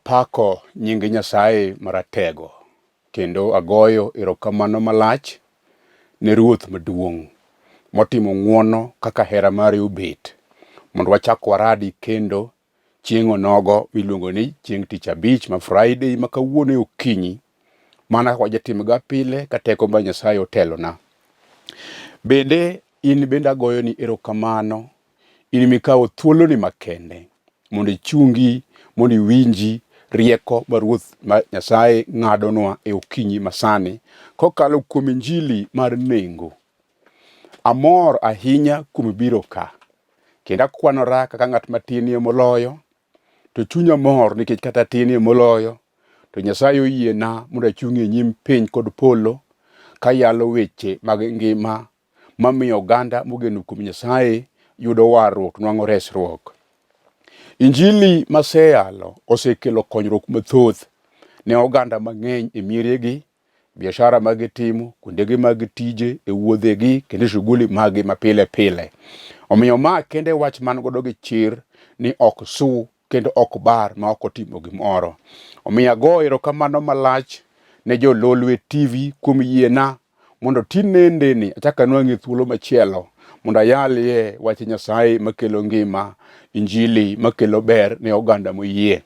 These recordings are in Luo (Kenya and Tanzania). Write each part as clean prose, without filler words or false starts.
Apako nying Nyasaye Maratego kendo agoyo erokamano malach ne Ruoth maduong' motimo ng'wono kaka hera mare obet mondo wachak waradi kendo chieng' onogo miluongo ni chieng' tich abich ma Friday ma kawuono e okinyi mana kaka wajatimga pile ka teko mar Nyasaye otelona. Bende in bende agoyoni erokamano in mikawo thuoloni makende mondo ichungi mondo iwinji rieko ma Ruoth ma Nyasaye ng'adonwa e okinyi masani kokalo kuom injili mar nengo. Amor ahinya kuom biro ka kendo akwanora kaka ng'at matinie moloyo to chunya mor nikech kata atinie moloyo to Nyasaye oyiena mondo achung' e nyim piny kod polo kayalo weche mag ngima mamiyo oganda mogeno kuom Nyasaye yudo warruok, nwang'o resruok. Injili maseyalo osekelo konyruok mathoth ne oganda mang'eny e mieregi, biashara ma gitimo, kuondegi mag tije, e wuodhegi kendo e shughuli maggi mapile pile. Omiyo ma kende wach man godo gi chir ni ok su kendo ok bar ma ok otimo gimoro. Omiyo ago erokamano malach ne jo Lolwe TV kuom yiena mondo tinendeni achak anwang'ie thuolo machielo mondo ayalie wach Nyasaye makelo ngima, injili makelo ber ne oganda moyie.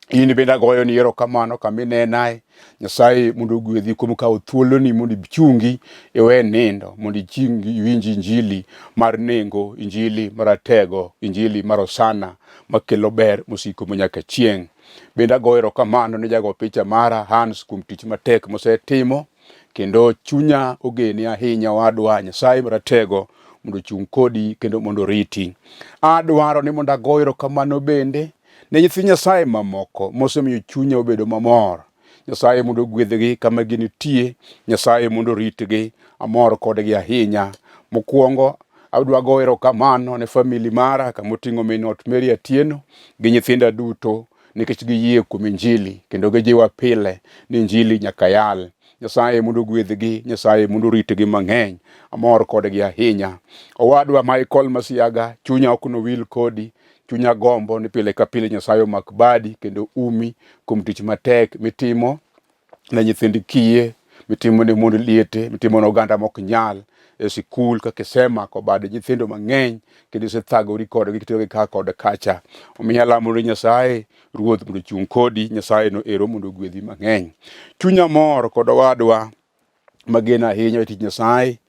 In bende agoyo ni erokamano kama inenae. Nyasaye mondo ogwedhi kuom kawo thuoloni mondo ichungi iwe nindo mondo ichungi iwinj injili mar nengo, injili maratego, injili mar Hosana makelo ber mosiko manyaka chieng'. Bende agoyo erokamano ne jago picha mara Hans kuom tich matek mosetimo kendo chunya ogeni ahinya wadwa Nyasaye maratego mondo ochung' kodi kendo mondo oriti. Adwaro ni mondo ago erokamano bende ne nyithi Nyasaye mamoko mosemiyo chunya obedo mamor. Nyasaye mondo ogwedhgi kama ginitie, Nyasaye mondo oritgi, amor kodgi ahinya. Mokwongo adwa go erokamano ne famili mara kama oting'o min ot Mary Atieno gi nyithinda duto nikech giyie kuom Injili kendo gijiwa pile ni Injili nyaka yal. Nyasaye mondo ogwedhgi, Nyasaye mondo oritgi mang'eny. Amor kodgi ahinya. Owadwa Michael Masiaga, chunya ok nowil kodi. Chunya gombo ni pile ka pile Nyasaye omak badi kendo umi kuom tich matek mitimo ne nyithind kiye, mitimo ne mond liete, mitimo ne oganda mok nyal e sikul kaka isemako bad nyithindo mang'eny kendo isethagori kodgi kiterogi ka kod kacha. Omiyo alamo ni Nyasaye Ruoth mondo ochung' kodi, Nyasaye no ero mondo ogwedhi mang'eny. Chunya mor kod owadwa mageno ahinya e tich Nyasaye.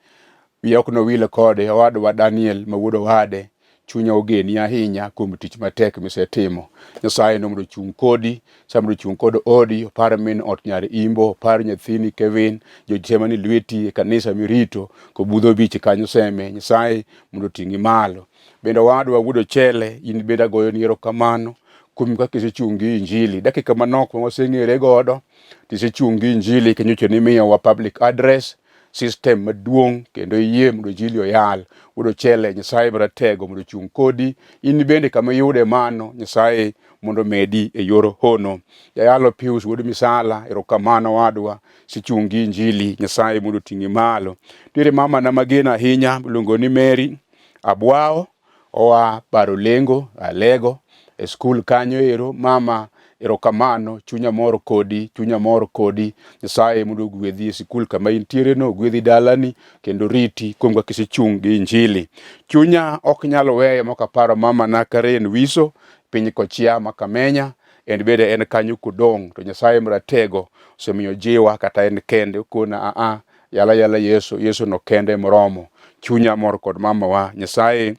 Wiya ok nowil kode, owadwa Daniel ma wuod owade. Chunya ogeni ahinya kuom tich matek misetimo. Nyasaye no mondo ochung' kodi, Nyasaye mondo ochung' kod odi, opar min ot nyar Imbo, opar nyathini Kevin, jote mani lweti e kanisa mirito, kobudho bich kanyo seme. Nyasaye mondo oting'i malo. Bende owadwa wuod Ochele, in bende agoyoni erokamano kuom kaka isechung' gi Injili. Dakika manok ma waseng'ere godo, tisechung' gi Injili kendo nyocha nimiyowa public address system maduong' kendo iyie mondo Injili oyal. Wuod Ochele, Nyasaye maratego mondo ochung' kodi. In bende kama iyude mano, Nyasaye mondo omedi e yor hono. Jayalo Pius wuod Misala, erokamano wadwa, isechung' gi Injili, Nyasaye mondo oting'i malo. Nitiere mama na mageno ahinya miluongo ni Mary Abwao, oa Barolengo, Alego, e skul kanyo ero. Mama, erokamano, chunya mor kodi, chunya mor kodi. Nyasaye mondo ogwedhi e sikul kama intiere no, ogwedhi dalani kendo riti kuom kaka isechung' gi Injili. Chunya ok nyal weyo mok aparo mama na Karen Wiso, piny Kochia ma Kamenya, en bende en kanyo kodong' to Nyasaye maratego osemiyo jiwa kata en kende okona aa yala yala Yesu, Yesu no kende moromo. Chunya mor kod mamawa, Nyasaye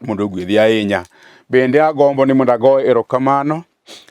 mondo ogwedhi ahinya. Bende agombo ni mondo ago erokamano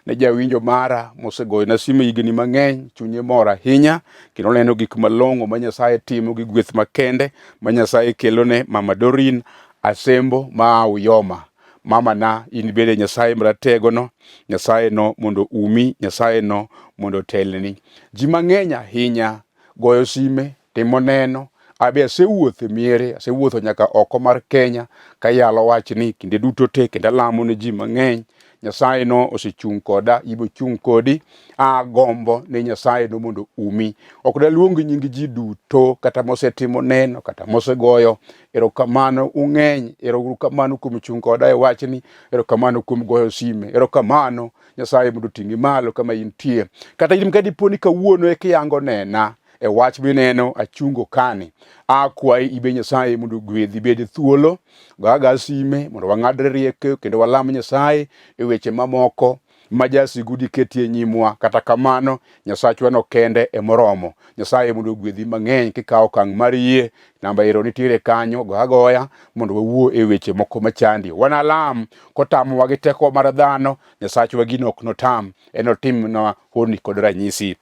ne jawinjo mara mosegoyona simu higni mang'eny, chunye mor ahinya kendo neno gik malong'o ma Nyasaye timo gi gweth makende ma Nyasaye kelone Mama Doreen Asembo ma Uyoma. Mama na in bende Nyasaye mratego no, Nyasaye no mondo umi, Nyasaye no mondo otelni. Ji mang'eny ahinya goyo sime, timo neno. Abe asewuotho e miere, asewuotho nyaka oko mar Kenya kayalo wachni kinde duto te kendo alamo ne ji mang'eny. Nyasaye no osechung' koda, ibo chung' kodi. Agombo ni Nyasaye no mondo umi. Ok daluong nying ji duto kata mosetimo neno kata mosegoyo erokamano. Ung'eny, erokamano kuom chung' koda e wachni, erokamano kuom goyo sime, erokamano. Nyasaye mondo oting'i malo kama intie. Kata in ka dipo ni kawuono eka iyango nena e wach mineno achungo kani, akwayi ibe Nyasaye mondo ogwedhi, bed thuolo, go aga sime mondo wang'adre rieko kendo walam Nyasaye e weche mamoko ma jasigu diketie nyimwa. Kata kamano, Nyasachwa no kende emoromo. Nyasaye mondo ogwedhi mang'eny kikawo okang' mar yie. Namba ero nitiere kanyo, go agoya mondo wawuo e weche moko machandi. Wanalam kotamowa gi teko mar dhano, Nyasachwa gino ok notam, enotimnwa honni kod ranyisi.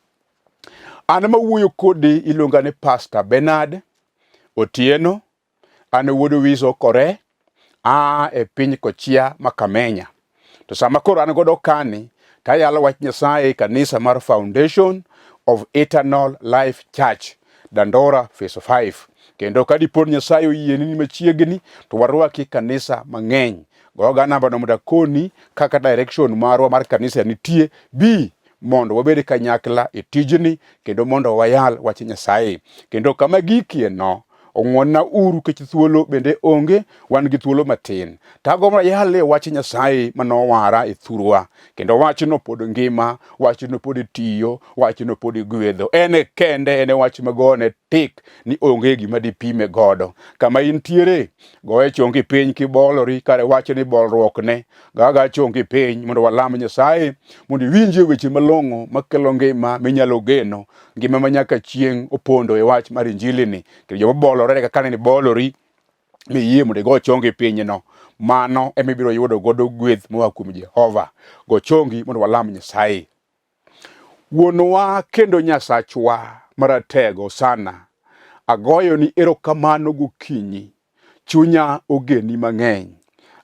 An mawuoyo kodi iluonga ni Pastor Bernard Otieno, an wuod Wiso Kore, aa e piny Kochia ma Kamenya. To sama koro an godo kani, to ayalo wach Nyasaye e kanisa mar Foundation of Eternal Life Church, Dandora Phase 5. Kendo ka dipo ni Nyasaye oyieni ni machiegni, to warwaki e kanisa mang'eny. Goga namba no mondo akoni kaka direction marwa mar kanisa nitie. Bi mondo wabed kanyakla e tijni kendo mondo wayal wach Nyasaye. Kendo kama gikie no, ong'wonna uru kech thuolo bende onge, wan gi thuolo matin. To agombo ayale wach Nyasaye manowara e thurwa. Kendo wachno pod ngima, wachno pod tiyo, wachno pod gwedho. En e kende, en e wach magone tik ni onge gima dipime godo. Kama intiere, goye chongi piny kibolori, kare wach ni bolruok ne. Gaga chongi piny mondo walam Nyasaye, mondo iwinjie weche malong'o makelo ngima minyalo geno, ngima ma nyaka chieng' opondo e wach mar injili ni. Kendo joma bolore kaka nene bolori miyie mondo igo chongi piny no, mano ema ibiro yudo godo gweth moa kuom Jehova. Go chongi mondo walam Nyasaye. Wuonwa kendo Nyasachwa maratego sana, agoyoni erokamano gokinyi. Chunya ogeni mang'eny.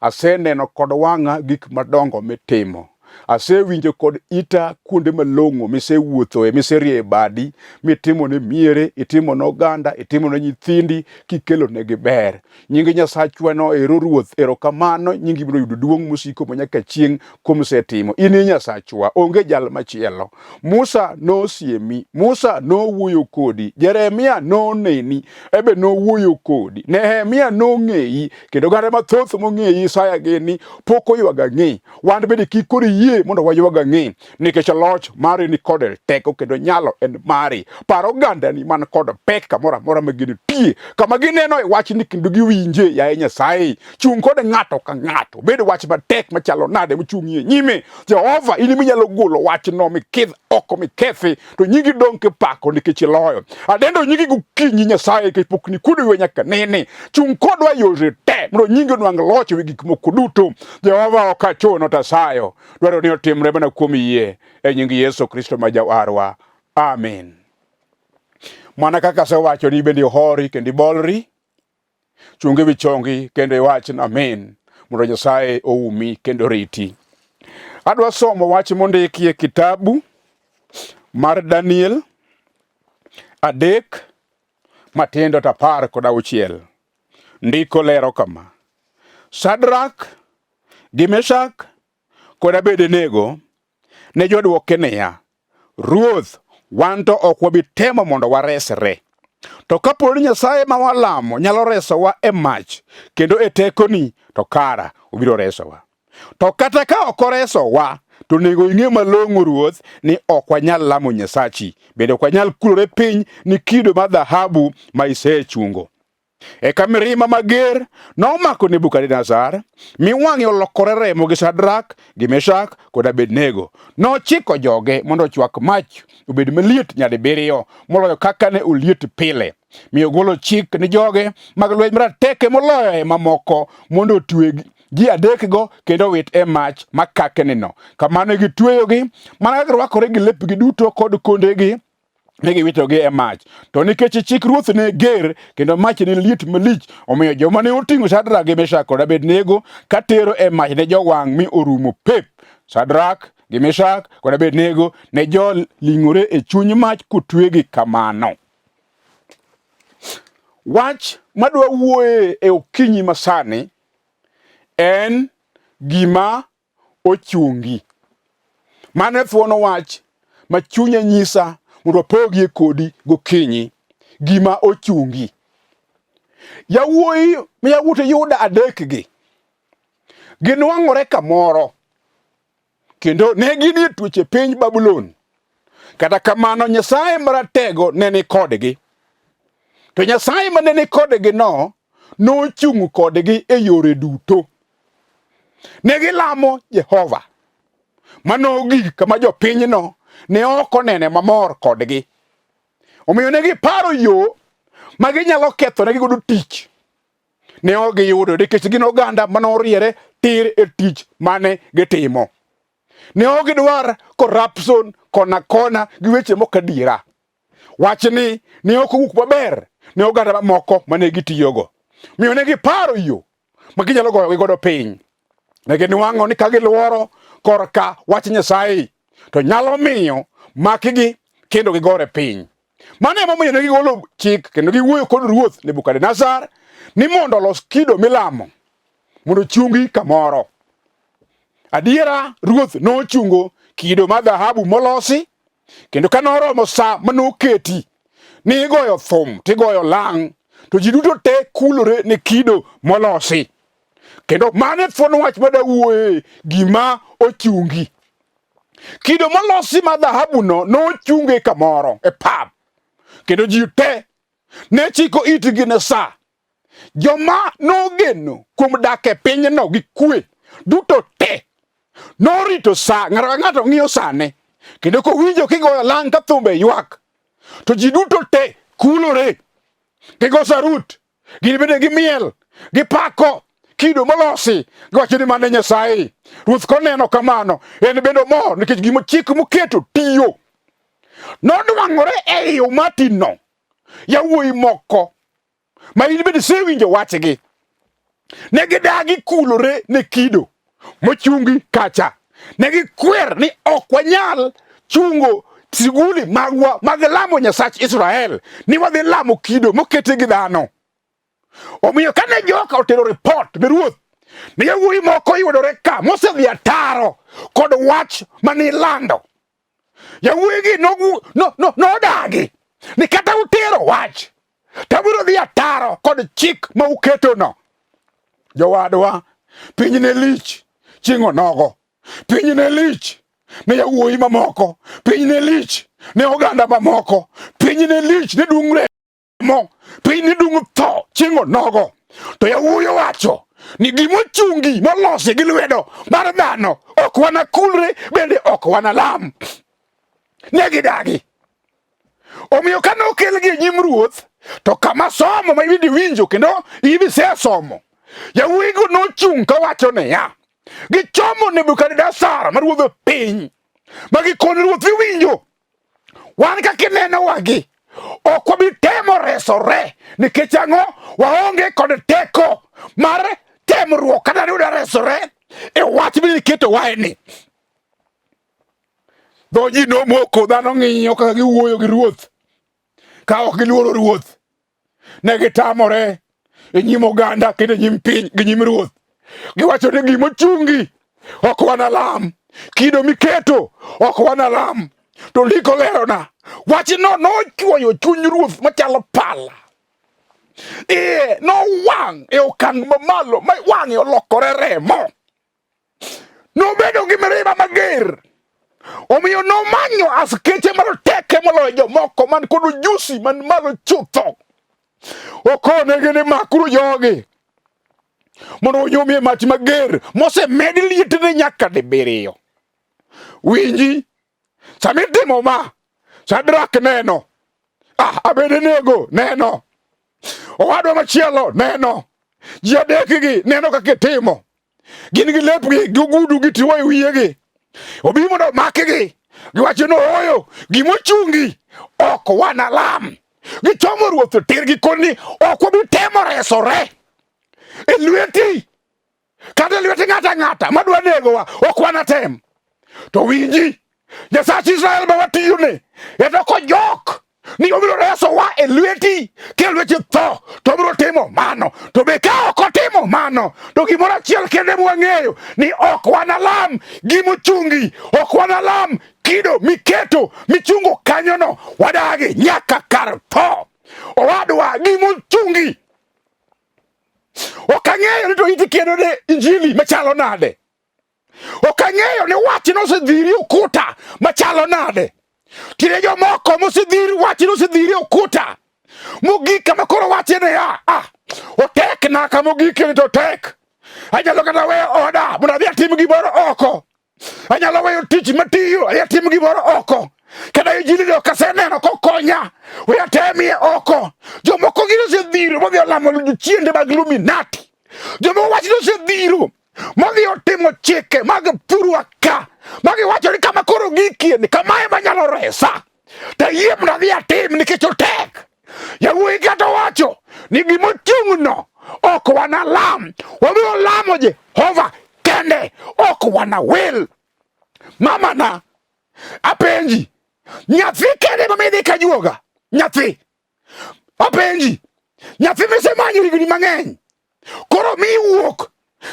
Aseneno kod wang'a gik madongo mitimo. Asewinjo kod ita kuonde malong'o misewuothoe, miserieyo badi, mitimo ne miere, itimo ne oganda, itimo ne nyithindi, kikelonegi ber. Nying Nyasachwa no ero Ruoth, erokamano, nyingi biro yudo duong' mosiko manyaka chieng' kuom setimo. In e Nyasachwa, onge jal machielo. Musa nosiemi, Musa nowuoyo kodi, Jeremia noneni, ebe nowuoyo kodi, Nehemia nong'eyi, kendo oganda mathoth mong'eyi Isaya gini pok oywag ang'e. Wan bende kik koro iyie mondo waywag ang'e, nikech loch mari ni kod teko kendo nyalo en mari. Par ogandani man kod pek kamoro amora ma gintie, kama gineno e wachni kendo giwinje, yaye Nyasaye. Chung' kod ng'ato ka ng'ato, bed wach matek machalo nade mochung'ie nyime. Jehova, in eminyalo golo wachno mikidh oko mikethi, to nyingi dong' kipako nikech iloyo. Adendo nyingi gokinyi Nyasaye, nikech pok nikudo iwe nyaka nene. Chung' kodwa e yore te mondo nyingi onwang' loch ewi gik moko duto. Jehova ok achuno to asayo, dwaro ni otimre mana kuom yie e nying Yesu Kristo ma Jawarwa. Amen. Mana kaka asewacho ni bende ihori kendo ibolri, chung ewi chongi kendo iwach ni amin, mondo Nyasaye oumi kendo oriti. Adwa somo wach mondiki e kitabu mar Daniel 3 matindo to 16. Ndiko lero kama: Shadrak gi Meshak kod Abednego ne jodwoke niya, Ruoth, wan to ok wabi temo mondo waresre. To kapo ni Nyasaye ma walamo nyalo resowa e mach kendo e tekoni, to kara obiro resowa. To kata ka ok oresowa, to onego ing'e malong'o Ruoth ni ok wanyal lamo Nyasachi, bende ok wanyal kulore piny ni kido mar dhahabu ma isechungo. Eka mirima mager nomako Nebukadnezar, mi wang'e olokore remo gi Shadrak gi Meshak kod Abednego. Nochiko joge mondo ochwak mach obed maliet nyadibiriyo moloyo kaka ne oliet pile, mi ogolo chik ni joge mag lweny marateke moloyo e mamoko mondo otwe ji adekgo kendo owit e mach makaknino. Kamano gitweyogi mana ka girwakore gi lepgi duto kod kondegi ne giwitogi e mach. To nikech chik ruoth ne ger kendo mach ne liet malich, omiyo joma ne oting'o Shadrak gi Meshak kod Abednego ka tero e mach ne jowang' mi orumo pep. Shadrak gi Meshak kod Abednego ne joling'ore e chuny mach kotwegi kamano. Wach madwa wuoye e okinyi masani en gima ochungi. Mano e thuon wach ma chunya nyisa mondo wapogie kodi gokinyi. Gima ochungi. Yawuoyi ma yawuot Yuda adekgi ginwang'ore kamoro kendo ne ginie twech e piny Babulon. Kata kamano Nyasaye Maratego ne ni kodgi. To Nyasaye ma ne ni kodgi no nochung' kodgi e yore duto. Ne gilamo Jehova. Mano gik kama jopinyno ne ok onene mamor kodgi. Omiyo ne giparo yo ma ginyalo kethonegi godo tich. Ne ok giyudo nikech gin oganda mane oriere tir e tich mane gitimo. Ne ok gidwar corruption kona kona gi weche mok adiera. Wachni ne ok owuok maber ne oganda mamoko mane gitiyogo. Miyo ne giparo yo ma ginyalo goyogi godo piny. Ne ginwang'o ni ka giluoro korka wach Nyasaye to nyalo miyo makgi kendo gigore piny. Mano emomiyo ne gigolo chik kendo giwuoyo kod ruoth Nebukadnezar ni mondo olos kido milamo mondo ochungi kamoro. Adiera ruoth nochungo kido mar dhahabu molosi kendo ka noromo sa manoketi ni igoyo thum tigoyo lang' to ji duto te kulore ne kido molosi. Kendo mano e thuon wach madawuoye gima ochungi. Kido molosi mar dhahabuno nochunge kamoro e pap kendo ji te ne chiko itgi ne sa. Joma nogeno kuom dak e pinyno gi kwe duto te norito sa, ng'ato ka ng'ato ng'iyo sane kendo kowinjo kigoyo lang' ka thumbe ywak to ji duto te kulore gigo sarut gin bende gimiel gipako kido molosi giwacho ni mano e Nyasaye. Ruoth koneno kamano en bende omor nikech gima chik moketo tiyo. Nonwang'ore ei umatino yawuoyi moko ma in bende isewinjo wachgi ne gidagi kulore ne kido mochungi kacha ne gikwer ni ok wanyal chungo siguli magwa mag lamo Nyasach Israel ni wadhi lamo kido moketi gi dhano. Omiyo kane joka otero ripot ne ruoth ni yawuoyi moko yudore ka mosedhi ataro kod wach mane ilando Yawuoyigi nodagi ni kata utero wach to abiro dhi ataro kod chik ma uketono. Jowadwa, piny ne lich chieng' onogo. Piny ne lich ne yawuoyi mamoko. Piny ne lich ne oganda mamoko. Piny ne lich ne dung' mo piny ni dung tho chieng' onogo to yawuoyi owacho ni gimochungi molosi gi lwedo mar dhano ok wanakulre bende ok wanalam. Ne gidagi. Omiyo kane okelgi e nyim ruoth to kama somo ma ibende winjo kendo ibisesomo yawuoyigo nochung' kawacho niya, gichomo Nebukadnezar ma ruodh piny ma gikoni ruoth iwinjo wan kaka inenowagi ok wabi temo resore nikech ang'o waonge kod teko mar temruok kata yudo resore e wach miketo wae ni dho ji nomoko dhano ng'iyo kaka giwuoyo gi ruoth ka ok giluoro ruoth ne gitamore e nyim oganda kendo e nyim piny gi nyim ruoth. Giwacho ni gimochungi ok wanalam, kido miketo ok wanalam. To ndiko lerona wachno nochwoyo chuny ruoth machalo pala. Iye nowang' e okang' mamalo ma wang'e olokore remo. Nobedo gi mirima mager. Omiyo nomanyo askeche maroteke moloyo jomoko man kod ujusi man malo chutho. Okonegi ni makuru jogi mondo unyumie mach mager mosemed lietne nyaka dibiriyo. Winji, sama itimo ma, Shadrak neno, ah, Abednego neno, owadwa machielo neno, ji adekgi neno kaka itimo. Gin gi lepgi gi ogudu gitiwo e wiyegi. Obi mondo omakgi. Giwacho ni ooyo, gimochungi ok wanalam. Gichomo ruoth tir gikoni ok wabi temo resore e lweti kata e lweti ng'ato ang'ata madwa negowa ok wanatem. To winji, Nyasach Israel ma watiyone, eto kojok ni obiro resowa e lweti ke lweti tho to obiro timo mano. To be ka ok otimo mano. To gimoro achiel kende mwang'eyo ni ok wanalam gimochungi, ok wanalam kido miketo michungo kanyono, wadagi nyaka kar tho. Owadwa, gimochungi ok ang'eyo ni to iti kedo ne injili machalo nade. Ok ang'eyo ni wach nosedhiri ukuta machalo nade. Tire jomoko mosedhiri wach nosedhiri ukuta mogik kama koro wache niya, ah, otek na kama ogik ni to tek. Anyalo kata weyo oda mondo adhi atim gimoro oko. Anyalo weyo tich matiyo adhi atim gimoro oko. Kata injili ni ok aseneno kokonya, we atemie oko. Jomoko gin osedhiro modhi olamo jochiende mag Illuminati. Jomoko wach ni osedhiro modhi otimo chike mag thurwa ka ma giwacho ni kama koro gikie ni kama ema nyalo resa to ayie mondo adhi atim nikech otek. Yawuoyi kata wacho ni gimochung'no ok wanalam, wabiro lamo Jehova kende, ok wanawil. Mamana, apenji, nyathi kende mamidhi kajuoga? Nyathi apenji, nyathi misemanyo higni mang'eny koro mi wuok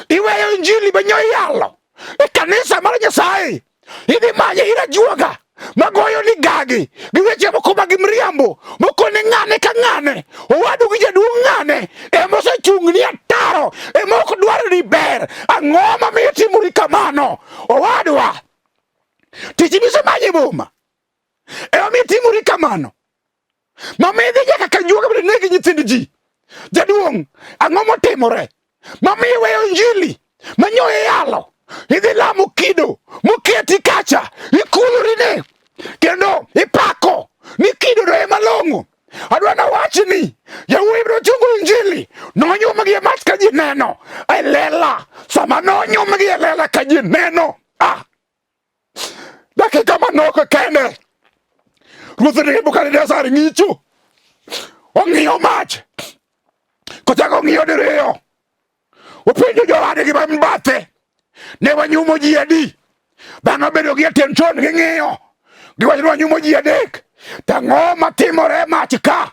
iweyo injili ma nyo iyalo e kanisa mar Nyasaye, idhi manye ir ajuoga magoyo ni gagi gi weche moko mag mriambo moko ni ng'ane ka ng'ane owadu gi jaduong' ng'ane ema osechung' ni ataro ema ok dwar ni ber. Ang'o mamiyo timori kamano owadwa? Tich misemanyo e boma ema miyo timori kamano, mamiyo idhi nyaka kajuoga mondo ineg nyithind ji. Jaduong', ang'o motimore mamiyo iweyo injili manyo iyalo idhi lamo kido moketi kacha ikulorine kendo ipako ni kido no ema long'o? Adwa nawach ni yawuoyi biro chungo injili nonyumgi e mach ka ji neno e lela. Sama nonyumgi e lela ka ji neno, ah, dakika manok kende ruoth Nebukadnezar ng'icho ong'iyo mach kochako ng'iyo diriyo openjo jowadgi man bathe ne wanyumo ji adi bang' obedo gi attention ging'iyo giwacho ni wanyumo ji adek to ang'o matimore mach ka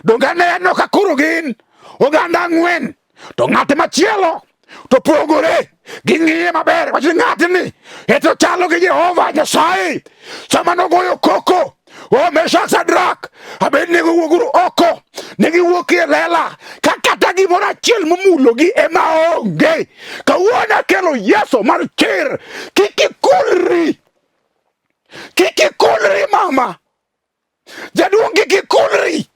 donge aneno ka koro gin oganda ang'wen to ng'at machielo to pogore ging'iye maber wach ni ng'atni eto chalo gi Jehova Nyasaye sama nogoyo koko o Meshak Sadrak Abednego wuoguru oko ne giwuok e lela ka kata gimoro achiel momulogi ema onge. Kawuono akelo Yesu mar chir, kik ikulri, kik ikulri mama jaduong', kik ikulri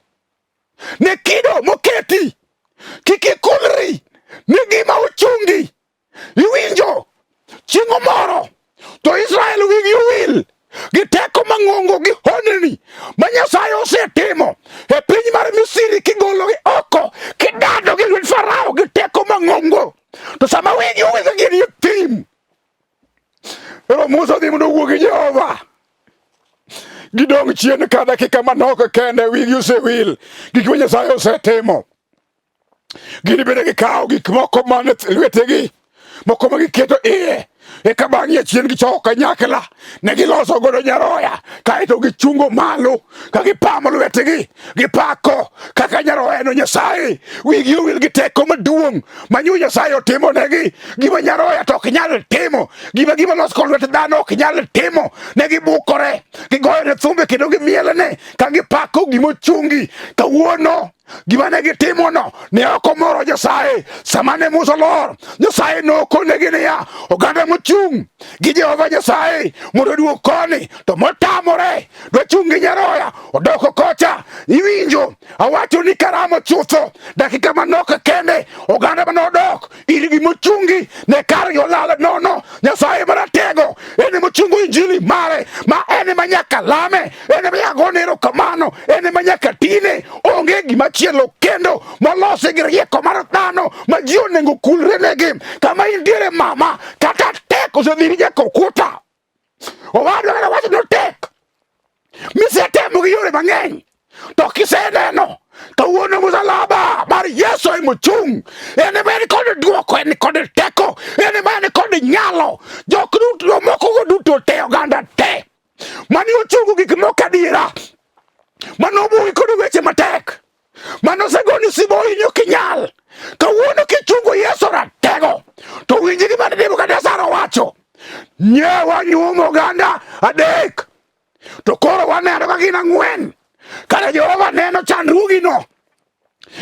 ne kido moketi, kik ikulri ne gima ochungi. Iwinjo chieng'o moro to Israel wigi owil gi teko mang'ongo gi honni ma Nyasaye osetimo e piny mar Misri kigologi oko kidado gi lwet Farao gi teko mang'ongo. To sama wigi owil ka gin e thim, ero Musa odhi mondo owuo gi Jehova. Gidong' chien ka dakika manok kende, wigi osewil gik ma Nyasaye osetimo. Gin bende gikawo gik moko man e lwetegi, moko ma giketo iye, eka bang'e achien gichoko kanyakla, ne giloso godo nyaroya, kaeto gichungo malo ka gipamo lwetegi, gipako kaka nyaroya no Nyasaye. Wigi owil gi teko maduong' ma nyo Nyasaye otimonegi, gima nyaroya to ok nyal timo, gima los kod lwet dhano ok nyal timo. Ne gibukore, gigoyone thumbe kendo gimielene ka gipako gimochungi. Kawuono gima ne gitimono ne ok omoro Nyasaye. Sama ne Musa olor, Nyasaye nokonegi niya, oganda mochung' gi Jehova Nyasaye mondo oduog koni, to motamore dwa chung' gi nyaroya odoko kocha. Iwinjo awacho ni karamo chutho dakika manok kende, oganda manodok ir gimochungi ne kargi olal nono. Nyasaye maratego en emochungo injili mare ma en ema nyaka lame, en ema nyaka gone erokamano, en ema nyaka tine. Onge gima chielo kendo molosi gi rieko mar dhano ma ji onego kulre negi. Kama intiere mama, kata tek osedhiri nyaka okuta. Owadwa kata wacho ni otek misetemo gi yore mang'eny to kiseneno kawuono musalaba mar Yesu emochung', en ema en kod duoko, en kod teko, en ema en kod nyalo. Jok duto jomoko go duto te, oganda te mane ochungo gik moko adiera, mane obuogi kod weche matek, mane osegoni siboi ni ok inyal. Kawuono kichungo Yesu ratego to winji gima Nebukadnezar owacho. Nye wanyuomo oganda adek to koro waneno ka gin ang'wen. Kare Jehova neno chandruogino.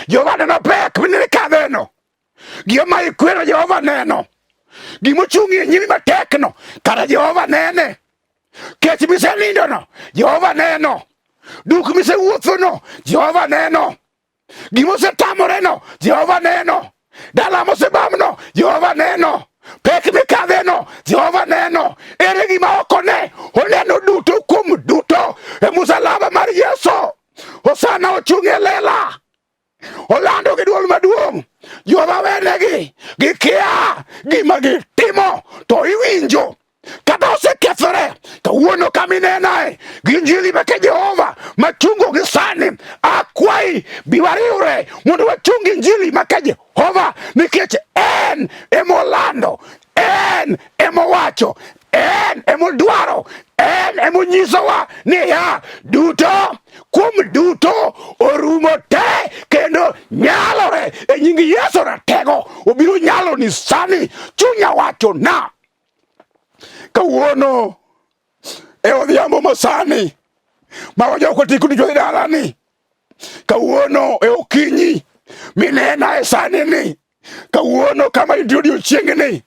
Jehova neno pek minikadheno. Gima ikwero Jehova neno. Gima ochung' e nyimi matekno, kara Jehova nene. Kech misenindono, Jehova neno. Duk misewuothono, Jehova neno. Gima osetamoreno, Jehova neno. Dala mosebamno, Jehova neno. Pek mikadheno, Jehova neno. Ere gima ok one? Oneno duto kuom duto e musalaba mar Yesu. Hosana ochung' e lela. Olando gi dwol maduong', Jehova wenegi, gikia gima gitimo, to iwinjo kata osekethore. Kawuono kama inenae gi injili meke Jehova machungo gi sani, akwayi bi wariwre mondo wachung injili meke Jehova, nikech en emolando, en emowacho, en emodwaro, en emonyisowa niya duto kuom duto orumo te kendo nyalore e nying Yesu ratego obiro nyalo ni sani. Chunya wacho na kawuono e odhiambo masani ma wajok otiko duto e dalani kawuono e okinyi minena e sani ni kawuono kama intie odiochieng'ni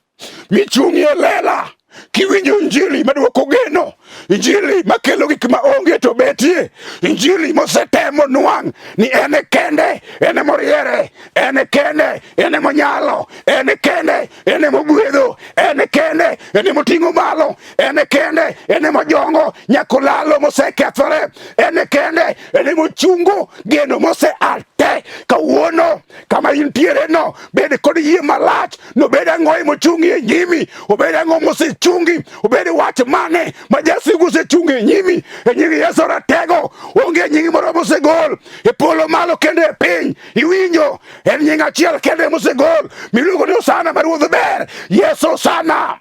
michung'ie lela kiwinjo injili maduoko geno, injili makelo gik ma onge to betie, injili mosetemo nwang' ni en e kende, en e moriere, en e kende, en e monyalo, en e kende, en e mogwedho, en e kende, en e moting'o malo, en e kende, en e mojongo nyaka olalo mosekethore, en e kende, en e mochungo geno mose te. Kawuono kama intiere no, bed kod yie malach, nobed ang'o mochungi e nyimi, obed ang'o mosechungi, obed wach mane ma jasigu osechungi e nyimi, e nying Yesu ratego, onge nying moro mosegol e polo malo kendo e piny, iwinjo, en nying achiel kende mosegol miluongo ni Hosana ma Ruoth ber, Yesu Hosana.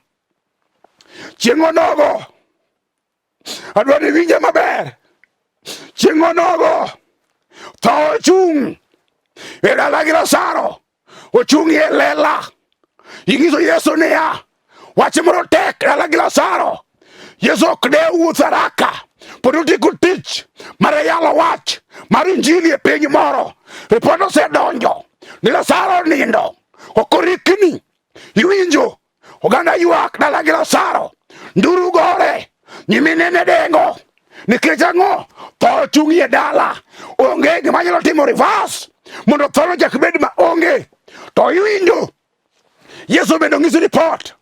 Chieng' onogo adwa ni iwinje maber. Chieng' onogo tho ochung' e dala gi Lazaro, ochung' e lela. Inyiso Yesu niya, wach moro tek dala gi Lazaro. Yesu ok dew wuoth haraka, pod otieko tich mar yalo wach mar injili e piny moro. Ripot osedonjo ni Lazaro nindo, ok orikni. Iwinjo? Oganda ywak dala gi Lazaro, nduru gore, nyiminene dengo. Nikech ang'o? Tho ochung' e dala, onge gima nyalo timo reverse mondo tho nochak bed ma onge. To iwinjo Yesu bende ong'isi ripot,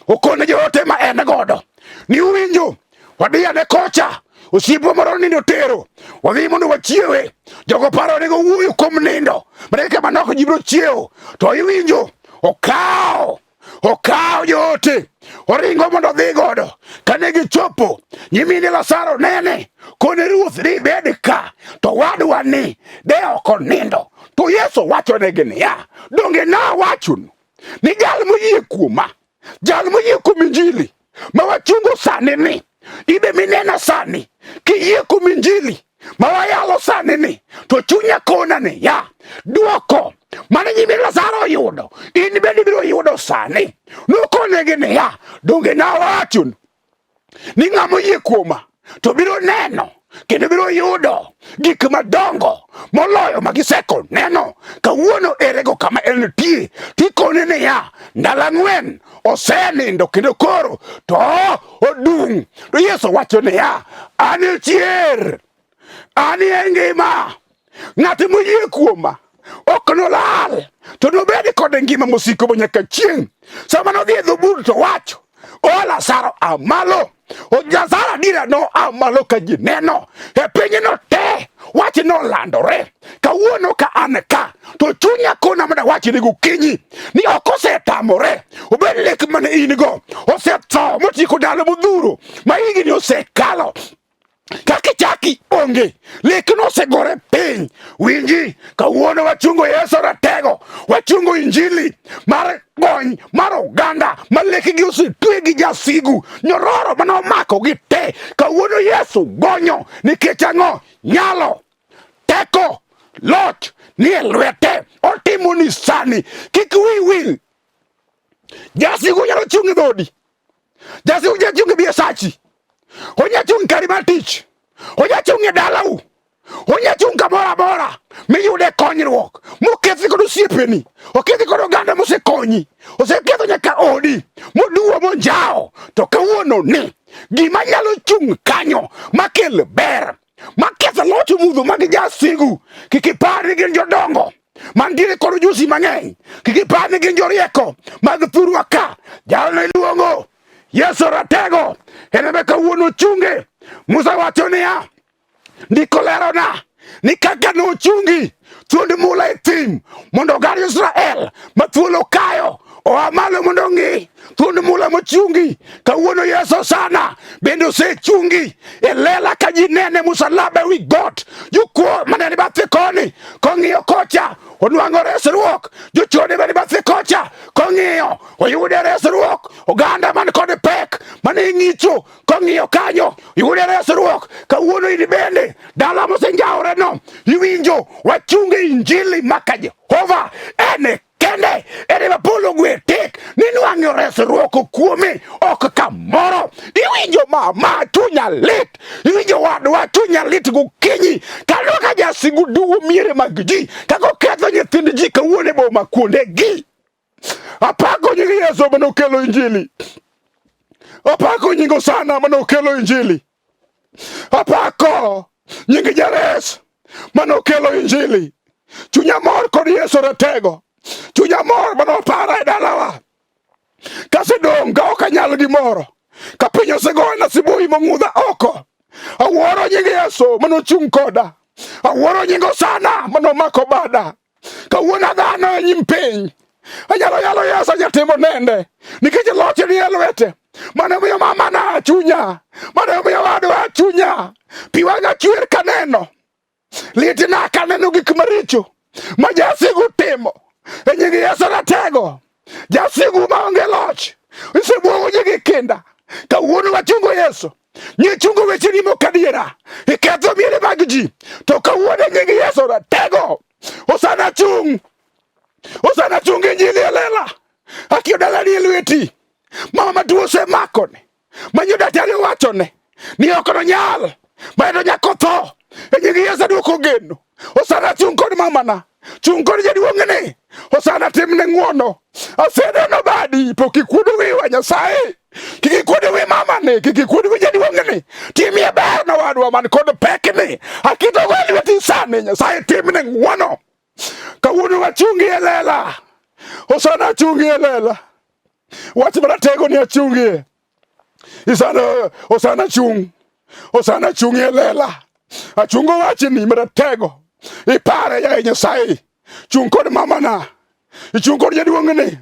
okone joote ma en godo ni uwinjo, wadhi ane kocha, osiepwa moro nindo tero, wadhi mondo wachiewe. Jogo paro ni gowuoyo kuom nindo, mana kaka manok ji biro chiewo. To iwinjo okawo okawo joote oringo mondo odhi godo. Kane gichopo, nyimine Lazaro nene kone ruoth ni bed ka, to wadwa ni de ok onindo. To Yesu wachonegi niya, donge nawachonu ni jal moyie kuoma, jal moyie kuom injili ma wachungo sani ni, ibe minena sani, kiyie kuom injili ma wayalo sani ni, to chunya kona ni ya dwoko mane nyimine Lazaro oyudo, in bende ibiro yudo sani. Nokonegi niya, donge nawachonu ni ng'ama oyie kuoma to biro neno kendo biro yudo gik madongo moloyo ma giseko neno. Kawuono erego kama entie, tikone niya, ndalo ang'wen osenindo kendo koro to odung'. To Yesu wacho niya, an e chier, an e ngima, ng'at moyie kuoma ok nolal to nobed kod ngima mosiko manyaka chieng'. Sama nodhi e dho bur to wacho, o Lazaro a malo. O Lazaro adiera no a malo ka ji neno. E pinyno te wach nolandore. Kawuono ka an ka to chunya kona mana wach ni gokinyi ni ok osetamore. Obed lek mane in go osetho motieko ndalo modhuro ma higni osekalo. Kaka ichaki onge, lekno osegore piny. Winji, kawuono wachungo Yesu ratego, wachungo injili mar gony mar oganda ma lekgi osetwe gi jasigu, nyororo mane omakogi te. Kawuono Yesu gonyo, nikech ang'o? Nyalo, teko, loch nie lwete. Otimo ni sani. Kik wi wil. Jasigu nyalo chung' e dhodi. Jasigu nyalo chung' e biasachi. Onya chung' kari mar tich. Onya chung' e dalau. Onya chung' kamoro amora miyude konyruok. Mokethi kod osiepeni. Okethi kod oganda mosekonyi. Oseketho nyaka odi. Moduwo monjawo. To kawuono ni gima nyalo chung' kanyo makel ber maketho loch mudho mag jasigu kik ipar ni gin jodongo mantiere kod ujusi mang'eny kik ipar ni gin jorieko mag thurwa ka jalno iluongo Yesu ratego en ema kawuono ochunge Musa wacho niya ndiko lerona ni kaka nochungi thuond mula e thim mondo oganda Israel ma thuolo kayo oa malo mondo ong'i thuond mula mochungi kawuono Yesu sana bende osechungi e lela ka ji nene musalaba e wi got jokuo mane ni bathe koni kong'iyo kocha onwang'o resruok jochode mane bathe kocha kong'iyo oyude resruok oganda man kod pek mane ng'icho kong'iyo kanyo yude resruok kawuono in bende dala mosenjawreno iwinjo wachunge injili maka Jehova en kende en ema polo gwe tik ninwang'o resruok kuome ok kamoro iwinjo mama chunya lit iwinjo wadwa chunya lit gokinyi kano ka jasigu duwo miere mag ji kaka oketho nyithind ji kawuono e boma kuondegi Apako nying Yesu mane okelo injili. Apako nying Hosana mane okelo injili. Apako nying Jares mane okelo injili. Chunya mor kod Yesu ratego. Chunya mor mane opara e dalawa. Kasedong' ka ok anyal gimoro. Ka piny osegoyona siboi mong'udha oko. Awuoro nying Yesu mane ochung' koda. Awuoro nying Hosana mane omako bada. Kawuono dhano e nyim piny. Anyalo yalo Yesu anyatimo nende. Nikech loche ni e lwete. Mano miyo mamana chunya. Mano miyo wadwa chunya. Pi wang'a chwer kaneno. Litna kaneno gik maricho ma jasigu timo. E nying Yesu ratego. Jasigu maonge loch. Isebuogo ji gi kinda. Kawuono wachungo Yesu. Nyichungo wecheni mok adiera. Iketho miere mag ji. To kawuono e nying Yesu ratego. Hosana chung'. Hosana chung' injili e lela. Akiyo dalani e lweti. Mama matuo osemakone. Manyo daktari owachone ni ok nonyal. Maendo nyaka otho. E nying Yesu aduoko geno. Hosana chung' kod mamana. Chung' kod jaduong'ni. Hosana timne ng'wono. Aseneno badi pok ikuodo wiwa Nyasaye. Kik ikuod wi mamani, kik ikuod wi jaduong'ni. Timie ber na wadwa man kod pekni. Akito go e lweti sani, Nyasaye timne ng'wono. Kawuono wachungi e lela. Hosana achungi e lela. Wach maratego ni achungie. Isana Hosana chung. Hosana chung e lela. Achungo wachni maratego. Ipare yaye Nyasaye. Chung kod mamana. Ichung kod jaduong'ni.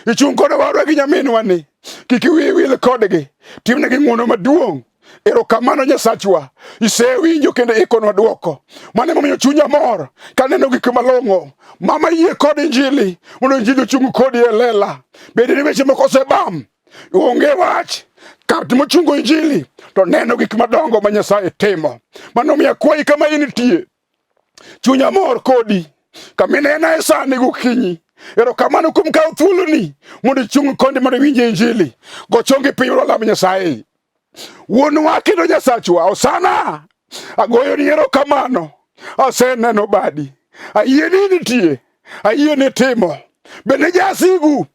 Ichung' kod owadwa gi nyaminwa ni. Kik iwi wil kodgi. Timnegi ng'wono maduong'. Erokamano Nyasachwa, isewinjo kendo ikonwa dwoko. Mano emomiyo chunya mor kaneno gik malong'o. Mama yie kod injili mondo injili ochung' kodi e lela. Bende ni weche moko osebam, onge wach. Kar mochungo injili to neno gik madongo ma Nyasaye timo. Mano omiyo akwayi kama intie. Chunya mor kodi kaminena e sani gokinyi. Erokamano kuom kawo thuoloni mondo ichung' kondi mondo iwinj injili. Go chongi piny mondo walam Nyasaye. Wuonwa kendo Nyasachwa, Hosana! Agoyoni erokamano. Aseneno badi. Ayie ni nitie. Ayie ni timo. Bende jasigu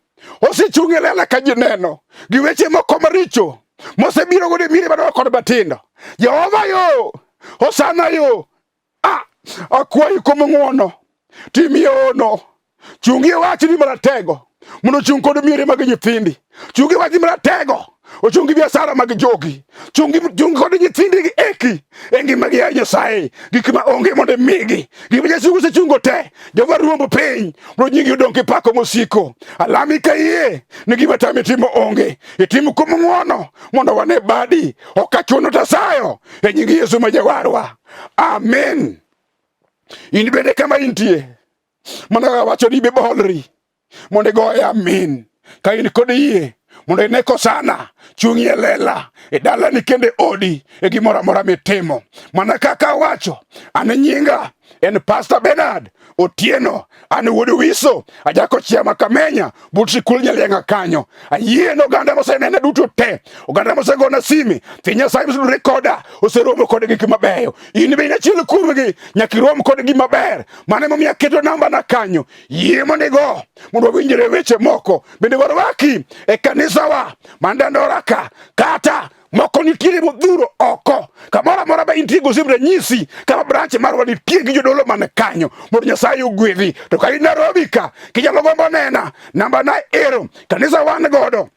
osechung' e lela ka ji neno gi weche moko maricho mosebiro godo e miere madongo kod matindo. Jehova yo, Hosana yo. Ah, akwayi kuom ng'wono, timie hono, chungi e wachni maratego mondo ochung' kod miere mag nyithindi, chungi e wachni maratego ochung' gi biasara mag jogi, chungi chung kod nyithindi gi eki e ngimagi ya Nyasaye, gik ma onge mondo imigi, gik ma Jasigu osechungo te, Jehova ruombo piny mondo nyingi odong' kipako mosiko. Alami ka iyie ni gima tami timo onge, itim kuom ng'wono mondo wane badi, ok achuno tasayo e nying Yesu ma Jawarwa. Amen. In bende kama intie, mana kaka wacho ni ibebolri mondo igoye amin. Ka in kod yie mondo ine kosana chung'i e lela e dalani kendo e odi e gimoro amora mitimo. Mana kaka awacho, an e nyinga. En Pastor Bernard Otieno, an wuod Wiso, ajako chia ma Kamenya, but sikul Nyalieng'a kanyo. Ayie ni oganda mosenena duto te, oganda mosegona sime, thi Nyasaye mosudore koda, oseromo kod gik mabeyo. In be in achiel kuomgi, nyaka irom kod gima ber. Mano emomiyo aketo namba na kanyo. Yie mondo igo, mondo wawinjre weche moko. Bende warwaki e kanisawa man Dandora ka, kata moko nitiere modhuro oko kamoro amora ma intie gosim ranyisi kama branch marwa nitie gi jodolo man kanyo mondo Nyasaye ogwedhi. To ka in Nairobi ka kinyalo gombo nena namba na ero kanisa wan godo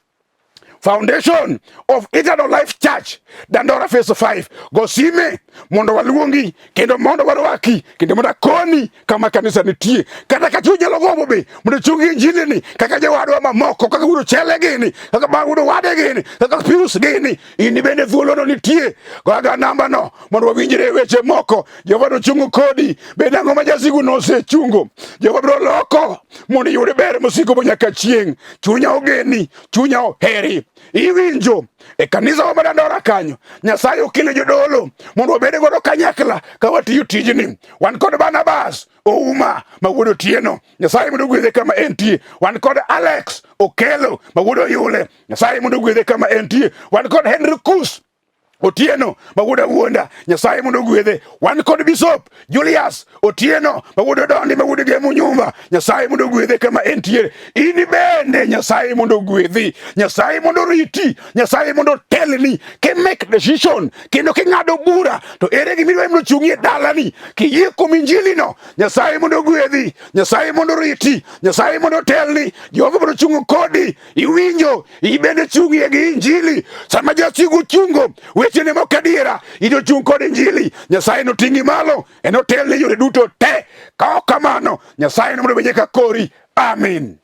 Foundation of Eternal Life Church Dandora Phase 5 go sime mondo waluongi kendo mondo warwaki kendo mondo akoni kama kanisa nitie kata ka chuny nyalo gombo be mondo chungi injili ni kaka jowadwa mamoko kaka wuod Ochele gini kaka ba wuod Wade gini kaka Pius gini in bende thuolono nitie goga namba no mondo wawinjre weche moko Jehova nochungo kodi bed ang'o ma jasigu nosechungo Jehova biro loko mondo iyud ber mosiko nyaka chieng' chunya ogeni chunya oheri iwinjo e kanisa wa madandora kanyo Nyasaye okelo jodolo mondo wabed godo kanyakla ka watiyo tijni wan kod Barnabas Ouma ma wuod Otieno Nyasaye mondo ogwedhe kama entie wan kod Alex Okelo ma wuod Oyule Nyasaye mondo ogwedhe kama entie wan kod Henry Kus Otieno ma wuod Awuonda Nyasaye mondo ogwedhe wan kod Bishop Julius Otieno ma wuod Odondi ma wuod Gemo Nyumba Nyasaye mondo ogwedhe kama entiere in bende Nyasaye mondo ogwedhi Nyasaye mondo oriti Nyasaye mondo otelni ki make decision kendo king'ado bura to ere gima idwa mondo ochung'i e dalani kiyie kuom injili no Nyasaye mondo ogwedhi Nyasaye mondo oriti Nyasaye mondo otelni Jehova mondo ochung' kodi iwinjo ibende chung'ie gi injili sama jasigu chungo wechene mok adiera in ochung' kod injili Nyasaye noting'i malo enotelni yore duto te ka ok kamano Nyasaye nomondo obed ka kori amin.